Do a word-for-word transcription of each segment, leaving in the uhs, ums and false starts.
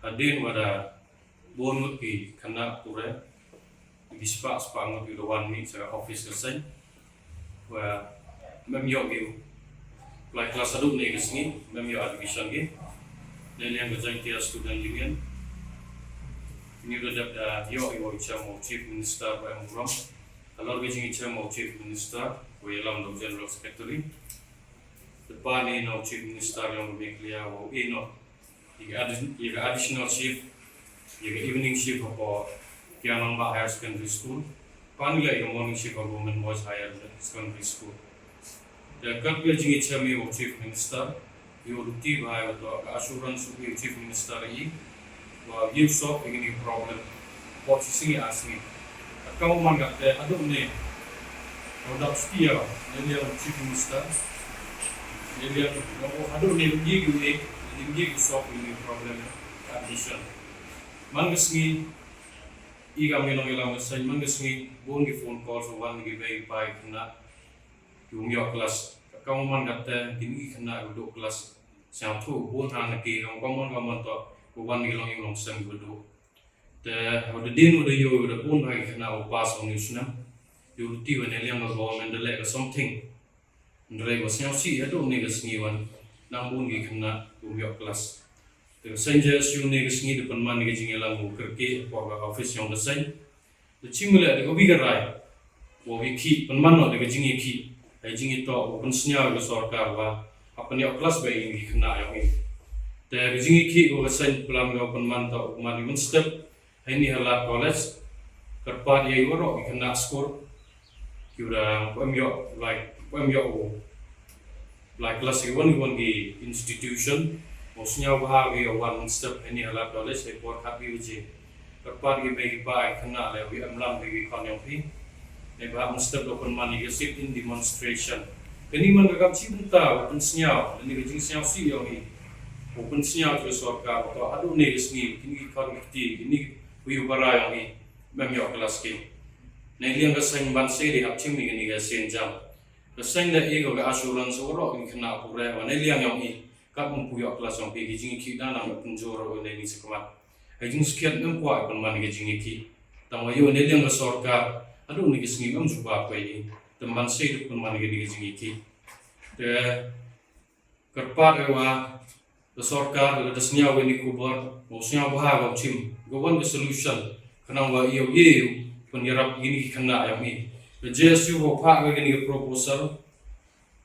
Hadien wa da bun ngut ki khynnah pule, ki spah spah ngut ki da wan mih sha ka office ka seng. Wa mem ïoh ki lai class haduh ne ka sngi, mem ïoh admission ki. Ne liang ka Jaintia Student Union, ngi da dep da ïoh ïa u chem u Chief Minister wa em rom. Halor ka jingïachem u Chief Minister, wa ïalam da u General Secretary. Te pa ne na u Chief Minister yong Meghalaya wa u e noh ïa ka addi-, ïa ka additional shift, ïa ka evening shift hapoh Kiang Nangbah Higher Secondary School. Pan ïa ka morning shift hapoh Government Boys Higher Secondary School. Te kat ka jingïachem ïa u Chief Minister, ïa u luti ba ïa u to ka assurance u Chief Minister i wa ïa u solve ïa kine ki problem. Por shi sngi ar sngi. Ka man ka te haduh ne. Ka dap stia ne liang Chief Minister. Ne liang haduh ne ïa ki ïa ki solve ïa kine ki problem. Admission. Man ka sngi i kam ngi nongïalam ka seng, man ka sngi bun ki phone calls wan ki bei pai khynnah ki um ïoh class. Ka man ka te kine ki khynnah ki duh class. Sngewthuh bun ha na ki long ka man ka man to, ka wan ki long ïa long seng ki duh. Te wa da dien wa da ïoh wa da bun ha ki khynnah u pass ong ïa u snem. Ïa u luti wa ne liang ka government da leh ka something. Hynrei wa sngewsih haduh ne ka sngi wan nang bun ki khynnah ki um ïoh class. Te ka seng J S U ne ka sngi da pynman ne ka jingïalang u kyrkieh hapoh ka office yong ka seng. Da chim leh da ka wi ka rai wa wi khih pynman noh da ka jingïakhih. Ai jingïatoh u pynsñiaw ka sorkar wa ha pynïoh class ba ïa ki khynnah yong i. Te ka jingïakhih wa ka seng plan ka pynman ta u man i mynstep. Heini ha Lad College, kyrpad ïa i waroh i khynnah skul. Ki u da em ïoh, like, em ïoh u. Like, class i wan i wan ki institution. Mo sñiaw bha ïa wan mynstep heini ha Lad College, heini por khat ïa u je. Kyrpad ïa i bei i pa i khynnah le wi em lam wi khon yong phi. Neibhah mynstep da pynman ïa ka sit-in demonstration. Kani man ka kam shi bynta wa pynsñiaw, kani ka jingsñiawsih yong i. Wa pynsñiaw ka sorkar, wa to haduh ne ka sngi, kini ki khon ki kti, kini ki wi u para yong i, mem ïoh class ki. Ne liang ka seng ban se di hap chim ni kani ka sien jam. Ka seng da i ka assurance waroh ki khynnah pule, wa ne liang yong i, kat mem pu ïoh class yong phi ki jingïakhih da nang pynjor wa ne ni sa khmat. Ka jingskhiat mem kwah pynman ka jingïakhih. Tang wa ïoh ne liang ka sorkar, haduh ne ka sngi mem jubab ka i. Te ban se di pynman ka ni ka jingïakhih. Te kyrpad wa ka sorkar lada sñiaw kani ka khubor, wa sñiaw bha wa chim, ka wan ka solution, khnang wa ïoh ïoh pynïarap kini ki khynnah yong i. Ka J S U wa phah kani ka proposal,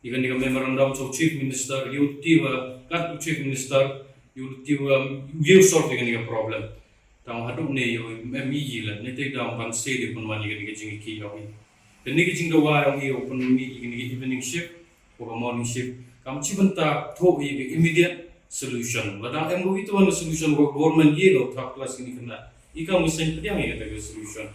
ïa kani ka memorandum cha u Chief Minister, ïa u ti wa kat u Chief Minister, ïa u ti wa ïa u solve ïa kani ka problem. Tang haduh ne ïa u mem i la, ne te dang ban se di pynman ïa kani ka jingïakhih yong i. Kani ka jingdawa yong i, u pynmih ïa kani ka evening shift, wa ka morning shift. Kam chi bynta thoh ïa ka immediate solution. Wa dang em ka wi tu wan solution wa government ïa ka third class kini khynnah. I kam wi seng pdiang ïa ka solution.